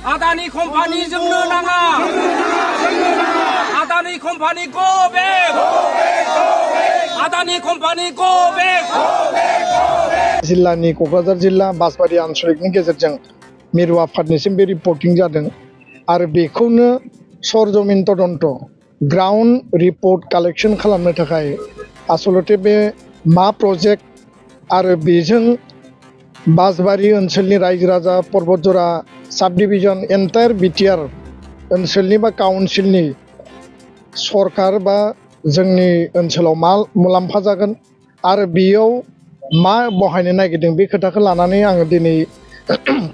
아다니 컴퍼니 जोंनो नाङा 아다니 컴퍼니 go back 아다니 컴퍼니 go back जिल्लानि क'क्राझार जिल्ला बासबारि आनसलिकनि गेजेरजों मिरु आफादनिसिम बे रिपर्टिं जादों आरो बेखौनो सरजमिन तदन्त ग्राउन्ड रिपर्ट कालेक्शन खालामनो थाखाय आसलते बे मा प्रजेक्ट आरो बेजों बासबारि ओनसोलनि रायजो राजा पर्बतजरा साब डिभिजन एन्टायर बिटिआर ओनसोलनि बा काउन्सिलनि सरकार बा जोंनि ओनसोलाव मा मुलाम्फा जागोन आरो बेयाव मा बहायनो नागिरदों बे खोथाखौ लानानै आङो दिनै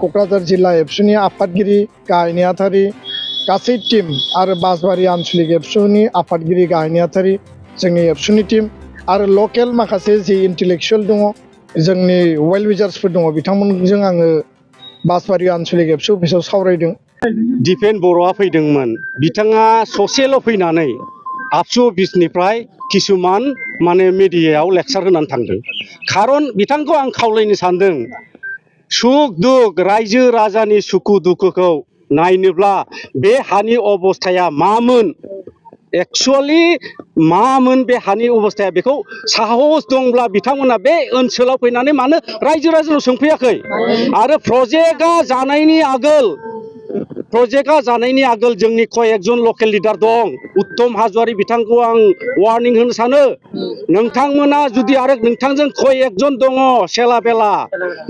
क'क्राझार जिल्ला एबसुनि आफादगिरि गाहाय नेहाथारि गासै टीम आरो बासबारि आनसलिक एबसुनि आफादगिरि गाहाय नेहाथारि जोंनि एबसुनि टीम आरो लकेल माखासे जि इन्टेलेक्चुवेल दङ जोंनि वेल विजार्सफोर दङ बिथांमोनजों आङो बासबारि आनसलिक एबसु अफिसाव सावरायदों। दिपेन बर'आ फैदोंमोन बिथाङा ससेल' फैनानै आबसु अफिसनिफ्राय किसुमान माने मिडियायाव लेक्सार होनानै थांदों खारन बिथांखौ आं खावलायनो सानदों सुख दुख रायजो राजानि सुखु दुखुखौ नायनोब्ला बे हानि अबस्थाया मामोन एक्चुअली मामोन बे हानि अबस्थाया बेखौ साहस दंब्ला बिथांमोना बे ओनसोलाव फैनानै मानो रायजो राजानाव सोंफैयाखै आरो प्रजेक्टआ जानायनि आगोल जोंनि कयेकजन लकेल लिडार दं उत्तम हाजवारि बिथांखौ आं वार्निं होनो सानो नोंथांमोना जुदि आरो नोंथांजों कयेकजन दङ सेला बेला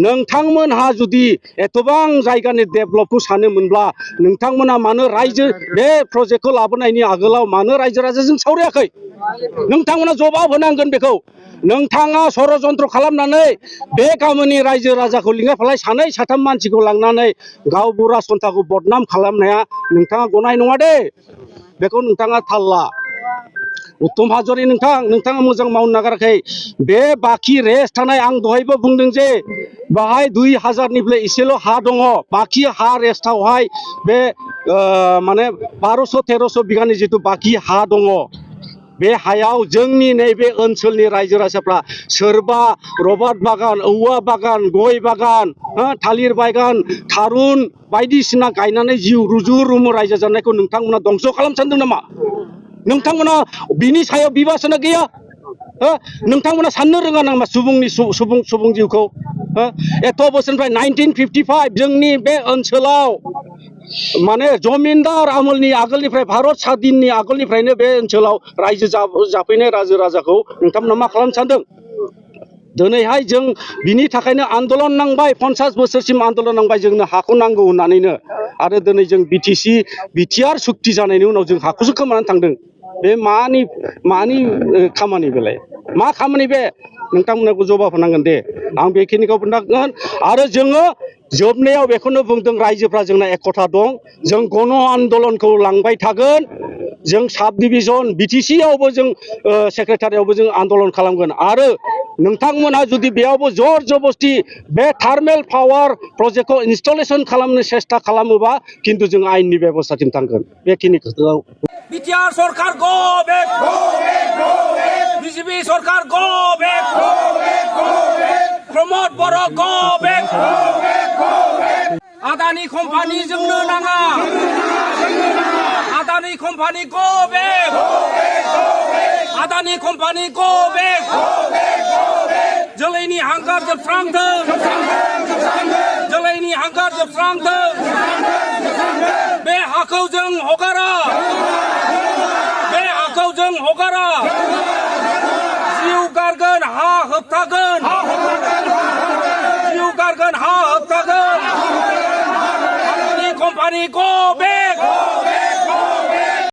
नोंथांमोनहा जुदि एथबां जायगानि डेभेलपखौ सानोमोनब्ला नोंथांमोना मानो रायजो बे प्रजेक्टखौ लाबोनायनि आगोलाव मानो रायजो राजाजों सावरायाखै नोंथांमोना जवाब होनांगोन बेखौ नोंथाङा षड़यन्त्र खालामनानै बे गामिनि रायजो राजाखौ लिंनायफालाय सानै साथाम मानसिखौ लांनानै गावबुरा सन्थाखौ बदनाम खालामनाया नोंथाङा गनाय नङा दे बेखौ नोंथाङा थाल ला उत्तम हाजवारि नोंथाङा मोजां मावनो नागाराखै बे बाखि रेस्ट थानाय आं दहायबो बुंदों जे बाहाय 2000निफ्राय एसेल' हा दङ बाखि हा रेस्टआवहाय बे माने 1200-1300 बिगानि जिथु बाखि हा दङ बे हायाव जोंनि नैबे ओनसोलनि रायजो राजाफ्रा सोरबा रबार बागान औवा बागान गय बागान थालिर बागान थारुन बायदिसिना गायनानै जिउ रुजु रुमु रायजो जानायखौ नोंथांमोना दंस' खालामनो सानदों नामा नोंथांमोना बिनि सायाव बिबासना गैया नोंथांमोना साननो रोङा नामा सुबुं जिउखौ एथ' बोसोरनिफ्राय 1955 जोंनि बे ओनसोलाव माने जमिनदार आमोलनि आगोलनिफ्राय भारत स्वाधीननि आगोलनिफ्रायनो बे ओनसोलाव रायजो जाफैनाय रायजो राजाखौ नोंथांमोना मा खालामनो सानदों दिनैहाय जों बिनि थाखायनो आन्दलन नांबाय 50 बोसोरसिम आन्दलन नांबाय जोंनो हाखौ नांगौ होननानैनो आरो दिनै जों बिटिआर सुक्ति जानायनि उनाव जों हाखौसो खोमानानै थांदों बे मानि खामानि बेलाय मा खामानि बे नोंथांमोनखौ जवाब होनांगोन दे आं बेखिनिखौ बुंनांगोन आरो जोङो जोबनायाव बेखौनो बुंदों रायजोफ्रा जोंना एकता दं जों गण आन्दलनखौ लांबाय थागोन जों साब डिभिजन बिटिसिआवबो जों सेक्रेटारियावबो जों आन्दलन खालामगोन आरो नोंथांमोनहा जुदि बेयावबो जर जबस्ति बे थार्मेल पावार प्रजेक्टखौ इनस्टलेशन खालामनो सेस्था खालामोबा खिन्थु जों आयेननि बेबस्थाथिं थांगोन बेखिनिखौ बिटिआर सरकार go back बिजेपि सरकार go back प्रमोद बर' go back आदानि कम्पानि जोंनो नाङा आदानि कम्पानि go back आदानि कम्पानि go back जोलैनि हांगार जोबस्रांथों जोलैनि हांगार जोबस्रांथों बे हाखौ जों हगारा बे हाखौ जों हगारा जिउ गारगोन हा होबथागोन जिउ गारगोन हा होबथागोन आदानि कम्पानि go back